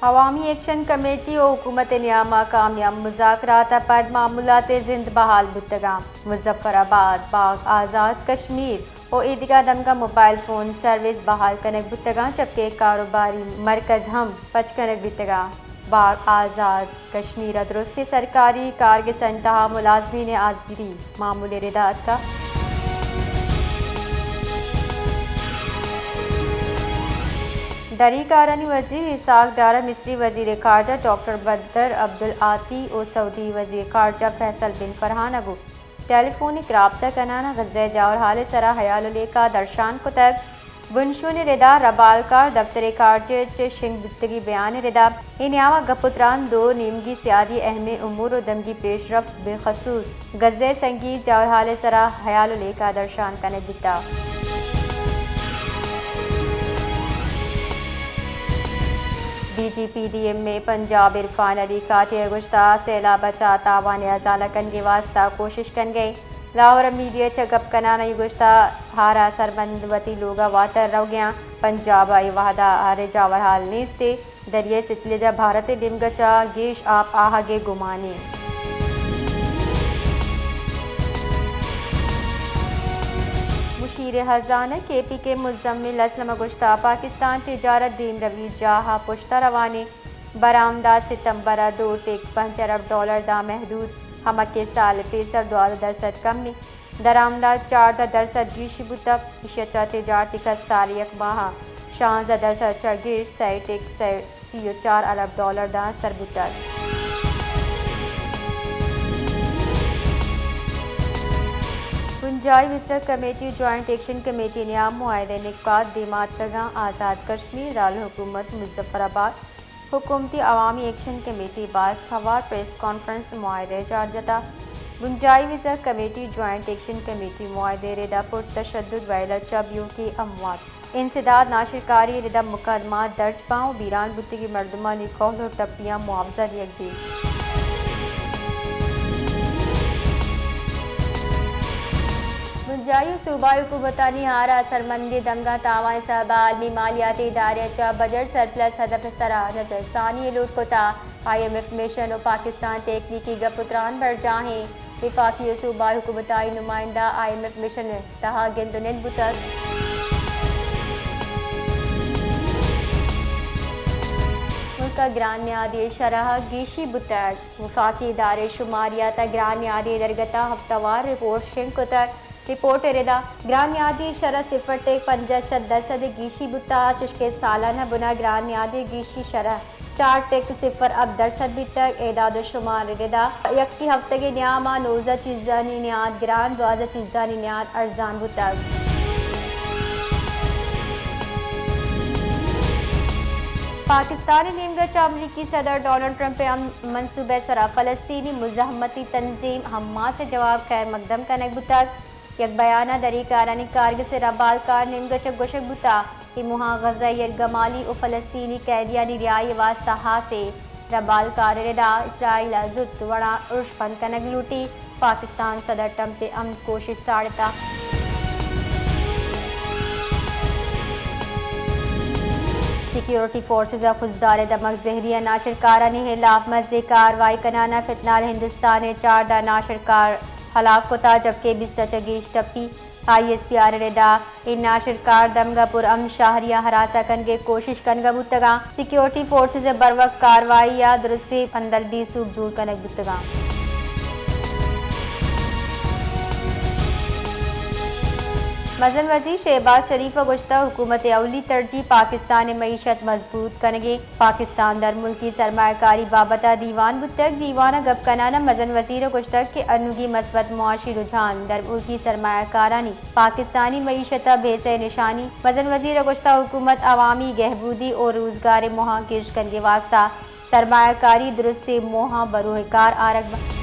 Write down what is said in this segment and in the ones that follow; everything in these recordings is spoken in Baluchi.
عوامی ایکشن کمیٹی و حکومت نیاما کامیاب مذاکرات ء پد معمولات زند بحال بوتگاں۔ مظفر آباد، باغ آزاد کشمیر و ایدگہ دمگاں موبائل فون سروس بحال کنگ بوتگاں، چپکے کاروباری مرکز ہم پچ کنگ بیتگاں۔ باغ آزاد کشمیر ء درستیں سرکاری کارگسانی تہا ملازمین ء حاضری معمولی ردا اتکا۔ دری کارانی وزیر اسحاق ڈار ء مصری وزیر خارجہ ڈاکٹر بدر عبدالعاطی و سعودی وزیر خارجہ فیصل بن فرحان ء گوں ٹیلی فونک رابطہ کنان ء غزہ ء جاورحال ء سرا حیال و لیکہ درشان کتگ۔ بنشون ء ردا ربالکار دفتر خارجہ ء چہ شنگ بوتگی بیان ء ردا اے نیام ء گپ و تران دو نیمگی سیادی اہمیں امور و دمگی پیشرفت بخصوص غزہ ء سنگی جاورحال ء سرا حیال و لیکہ درشان کنگ بیتا۔ D G P D M A Punjab Irfan Ali Kathia ء گوشتا سیلاب ء چہ تاوان ء ازالہ کنگے واستا کوشش کنگے۔ لاہور ء میڈیا چہ گپ کنان ء گوشتا ہار ء سرمند وتی لوگ ء واتر روگیاں۔ پنجاب ء اے وہدا ہر جاورحال نیستے۔ دریائے ستلج ء بھارت ء نیمگ ء چہ گیش آپ آہگ ء گمانے۔ مشیر خزانہ کے پی کے مزمل اسلم ء گوشتا پاکستان تجارت دیمروی جاہ ء پشت ء روانے۔ برآمدات ستمبر ء دو ٹک پنچ ارب ڈالر داں محدود، ہمک سال پیسر دوازدہ درسد کمی۔ درآمدات چاردہ درسد گیشی بوتگ، ایشی ء چہ تجارتی کسار یک ماہ ء شانزدہ درسد چہ گیش سئے ٹک سئے سی و چار ارب ڈالر داں سر بوتگ۔ بنجاہی وزیراں کمیٹی و جوائنٹ ایکشن کمیٹی نیام معاہدہ نکات دیما اتکگاں۔ آزاد کشمیر، دارالحکومت مظفر آباد، حکومتی عوامی ایکشن کمیٹی باسک ہوار پریس کانفرنس معاہدہ جار جتا۔ بنجاہی وزیر کمیٹی جوائنٹ ایکشن کمیٹی معاہدہ ردا پر تشدد وئیل ء چہ بیوکی اموات انسداد ناشرکاری ردا مقدمات درج باں و بیران بوتگی مردمانی کہل و ٹپیاں معاوضہ دیگ بیت۔ بنجاہی و صوبائی حکومتانی ہار ء سرمندی دمگاں تاوان ء سبب ء عالمی مالیاتی ادارے ء چہ بجٹ سرپلس ہدف ء سرا نظرثانی لوٹ کتا۔ آئی ایم ایف مشن و پاکستان تکنیکی گپ و تران برجاہیں۔ وفاقی و صوبائی حکومتانی نمائندہ آئی ایم ایف مشن ء تہا گند و نند بوتگ۔ ملک ء گران نیادی شرح گیشی بوتگ۔ وفاقی ادارے شماریات ء گران نیادی درگت ء ہفتہ وار رپورٹ شنگ کتگ۔ رپورٹ ء ردا گران نیادی شرح صفر ٹیک پنجاہ شت درسد گیشی بوتا، چشکہ سالانہ بنا گران نیادی گیشی شرح چار ٹیک صفر ہفت درسد بیتگ۔ اعداد و شمار ء ردا یکے ہفتگے نیام ء نوزدہ چیزانی نیاد گران، دوازدہ چیزانی نیاد ارزان بوتگ۔ پاکستان ء نیمگ ء چہ امریکی صدر ڈونلڈ ٹرمپ ء ہم منصوبہ ء سرا فلسطینی مزاحمتی تنظیم حماس ء جواب خیر مقدم کنگ بوتگ۔ یک بیان ء دری کارانی کارگس ء ربالکار نیمگ ء چہ گوشگ بوتگ، اے موہاں غزہ ء یرغمالی و فلسطینی قیدیانی رہائی ء واستہ ہاسیں۔ ربالکار ء ردا اسرائیل ء زوت وڑاں ارش بند کنگ لوٹی۔ پاکستان صدر ٹرمپ ء امن کوشش ساڑتا۔ سیکیورٹی فورسز ء خضدار ء دمگ زہری ء ناشرکارانی ہلاپ مزے کاروائی کنان ء فتنال ہندوستان ء چاردہ ناشرکار ہلاک کتا، جبکہ بیست ء چہ گیش ٹپی۔ آئی ایس پی آر ء ردا اے ناشرکار دمگ ء پر امن شہریاں ہراساں کنگ ء کوشش کنگ ء بوتگاں۔ سیکیورٹی فورسز ء بروک کاروائی ء درستیں ہمدردی سوب جوڑ کنگ بوتگاں۔ مزن وزیر شہباز شریف ء گوشتگ، حکومت ء اولی ترجیح پاکستان ء معیشت مضبوط کنگ ء پاکستان درملکی سرمایہ کاری بابت ء دیوان بوتگ۔ دیوان ء گپ کنان ء مزن وزیر ء گوشتگ کہ انوگی مثبت معاشی رجحان درملکی سرمایہ کارانی پاکستانی معیشت ء بحث ء نشانی۔ مزن وزیر ء گوشتگ، حکومت عوامی گہبودی و روزگار ء موہاں گیش کنگ ء واستہ سرمایہ کاری درستیں موہاں بروہ کار آرگ بنت۔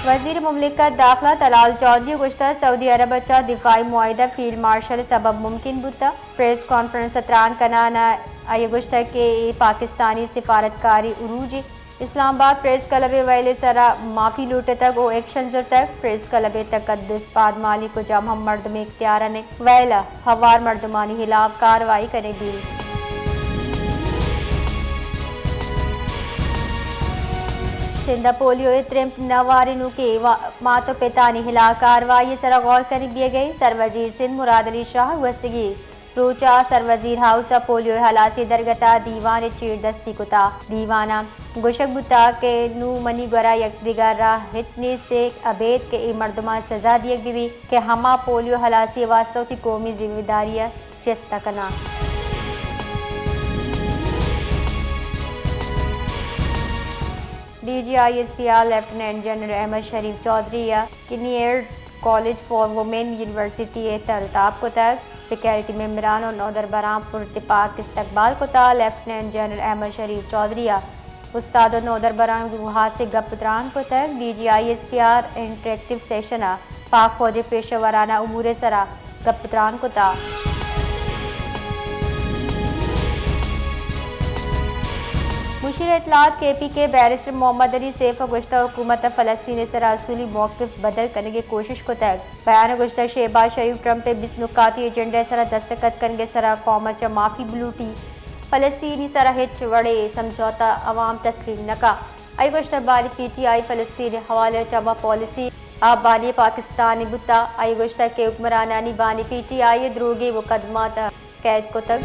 وزیر مملکت داخلہ طلال جوزی ء گوشتگ، سعودی عرب ء چہ دفاعی معاہدہ فیلڈ مارشل ء سبب ممکن بوتگ۔ پریس کانفرنس ء تران کنان ء آئی ء گوشتگ کہ اے پاکستانی سفارتکاری عروج ء اسلام آباد، پریس کلب ءِ ویل ءِ سرا معافی لوٹتگ ءُ ایکشن زرتگ۔ پریس کلب ءِ تقدس پاد مالی کجام ہم مردم اختیار ءَ نئیں، ویل ءَ ہوار مردمانی ہلاپ کاروائی کنگ بیت۔ سندھ ءَ پولیو ءِ ترمپ نہ وارینوکیں وا-، مات ءُ پتانی ہلاپ کاروائی ءِ سرا غور کنگ بیگ ءَ۔ سروزیر سندھ مراد علی شاہ ءَ گوستگیں روچ ءَ سروزیر ہاؤس ءَ پولیو ءِ ہلاسی ءِ درگت ءَ دیوان ءِ چیردستی کت۔ دیوان ءَ گوشگ بوتگ کہ نوں منی گورا یک دگہ راہ ہچ نیست ءُ ابید کہ اے مردماں سزا دیگ بہ بیت کہ ہما پولیو ہلاسی ءِ واستہ وتی قومی ذمہ داری ءَ چست کناں۔ D G I S P R lieutenant general Ahmed Sharif Chaudhry ءَ Kinnaird college for women university ءَ تر ءُ تاب کتگ۔ فیکلٹی ممبران ءُ نودربراں پر تپاک استقبال کت۔ لیفٹیننٹ جنرل احمد شریف چوہدری ءَ استاد ءُ نودربراں گوں ہاسیں گپ ءُ تران کتگ۔ D G I S P R interactive session ءَ پاک فوج ءِ پیشہ ورانہ امور ءِ سرا گپ ءُ تران کت۔ مشیر اطلاعات کے پی کے بیرسٹر محمد علی سیف ءَ گوشتگ، حکومت ءَ فلسطین ءِ سرا اصولی موقف بدل کنگ ءِ کوشش کتگ۔ بیان ءَ گوشتگ، شہباز شریف ٹرمپ ءِ بیست نکاتی ایجنڈا ءِ سرا دستخط کنگ ءِ سرا قوم ءَ چہ معافی بلوٹی، فلسطینی سرا ہچ وڑیں سمجھوتہ عوام تسلیم نہ کنت۔ آئی ءَ گوشتگ، بانی پی ٹی آئی فلسطین ءِ حوالہ ءَ چہ ہما پالیسی ءَ بانی پاکستان ءِ بوتگ۔ آئی ءَ گوشتگ کہ حکمرانانی بانی پی ٹی آئی ءِ دروگیں مقدمات ءَ قید کتگ۔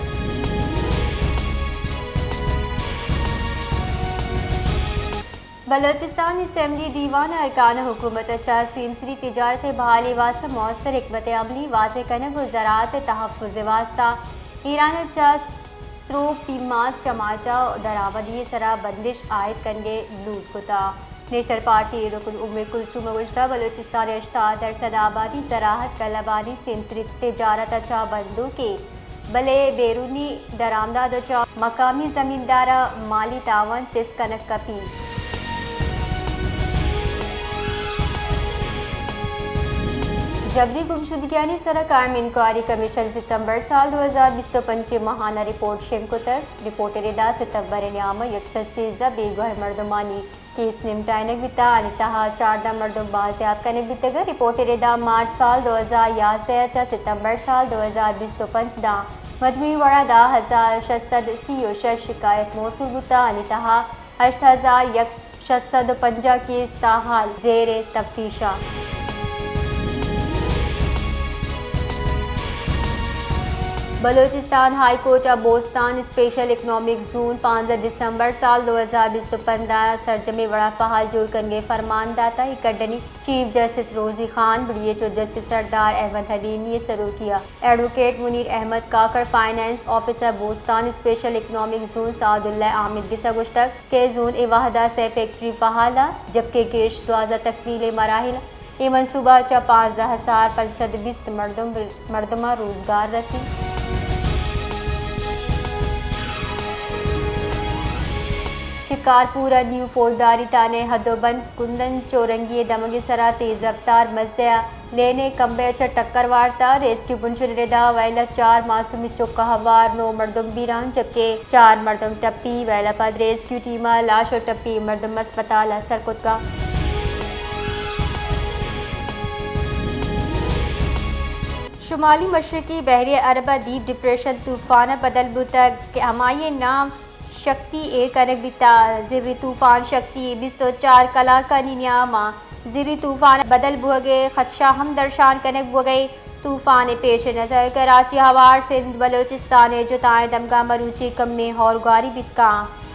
بلوچستان اسمبلی دیوان ءِ ارکان ءَ حکومت ءَ چہ سیمسری تجارت ءِ بحالی ءِ واستہ مؤثر حکمت عملی واضح کنگ ءُ زراعت ءِ تحفظ ءِ واستہ ایران ءَ چہ سروپ، پیماز، ٹماٹر ءُ درآمدی ءِ سرا بندش عائد کنگ ءِ لوٹ کتگ۔ نیشنل پارٹی ءِ رکن ام کلثوم ءَ گوشتگ، بلوچستان ءِ ہشتاد درسد آبادی زراعت کلبانی سیمسری تجارت ءَ چہ بندوک ایں، بلے بیرونی درآمدات ءَ چہ مقامی زمینداراں مالی تعاون چست کنگ کپیت۔ جبری گمشدگیانی سرا قائم انکوائری کمیشن ستمبر سال دو ہزار بیست ءُ پنچ ءِ ماہانہ رپورٹ شنگ کتگ۔ رپورٹ ءِ ردا ستمبر ءِ نیام ءَ یک سد سیزدہ بیگواہ مردمانی کیس نمٹائینگ بیتگ، آنی تہا چاردہ مردم بازیاب کنگ بیتگ۔ رپورٹ ءِ ردا مارچ سال دو ہزار یازدہ ءَ چہ ستمبر سال دو ہزار بیست ءُ پنچ داں مجموعی وڑا دہ ہزار شش سد سی ءُ شش شکایت موصول بوتگ، آنی تہا ہشت ہزار یک شش سد ءُ پنجاہ کیس تاحال زیر تفتیش اَنت۔ بلوچستان ہائی کورٹ ءَ بوستان اسپیشل اکنامک زون پانزدہ دسمبر سال دو ہزار بیست ءُ پنچ ءَ سرجمیں وڑا فعال جوڑ کنگ ءِ فرمان داتگ۔ اے کڈنی چیف جسٹس روزی خان بڑی ایچ ءُ جسٹس سردار احمد حلیمی ءِ سروکی ءَ ایڈووکیٹ منیر احمد کاکڑ، فنانس آفیسر بوستان اسپیشل اکنامک زون سعداللہ عامر گس ءَ گوشتگ کہ زون اے وہد ءَ سئے فیکٹری فعال اَنت، جبکہ گیش دوازدہ تکمیل ءِ مراحل اَنت۔ اے منصوبہ ءَ چہ پانزدہ ہزار پنچ سد بیست مردم، مردماں روزگار رسیت۔ شکارپور ءِ نیو فوجداری تھانہ ءِ حد ءُ بند کندن چورنگی ءِ دمگ ءِ سرا تیز رفتار مزدے ءَ لین ءِ کمبے ءَ چہ ٹکر وارتگ۔ ریسکیو پنچ ءِ ردا ویل ءَ چار معصومیں چک ءُ ہوار نو مردم بیران، جبکہ چار مردم ٹپی۔ ویل ءَ پد ریسکیو ٹیم ءَ لاش ءُ ٹپی مردم اسپتال ءَ سر کتگ۔ شمالی مشرقی بحیرہ عرب ءَ ڈیپ ڈپریشن طوفان ءَ بدل بوتگ کہ ہمائی ءِ نام شکتی ایر کنگ بیتگ۔ زری طوفان شکتی بیست ءُ چار کلاکانی نیام ءَ زری طوفان ءَ بدل بوگ ءِ خدشہ ہم درشان کنگ بوگ ءَ۔ طوفان ءِ پیش نظر کراچی، ہوار، سندھ، بلوچستان ءِ جتائیں دمگاں مروچی کمیں ہورگواری بیت کنت۔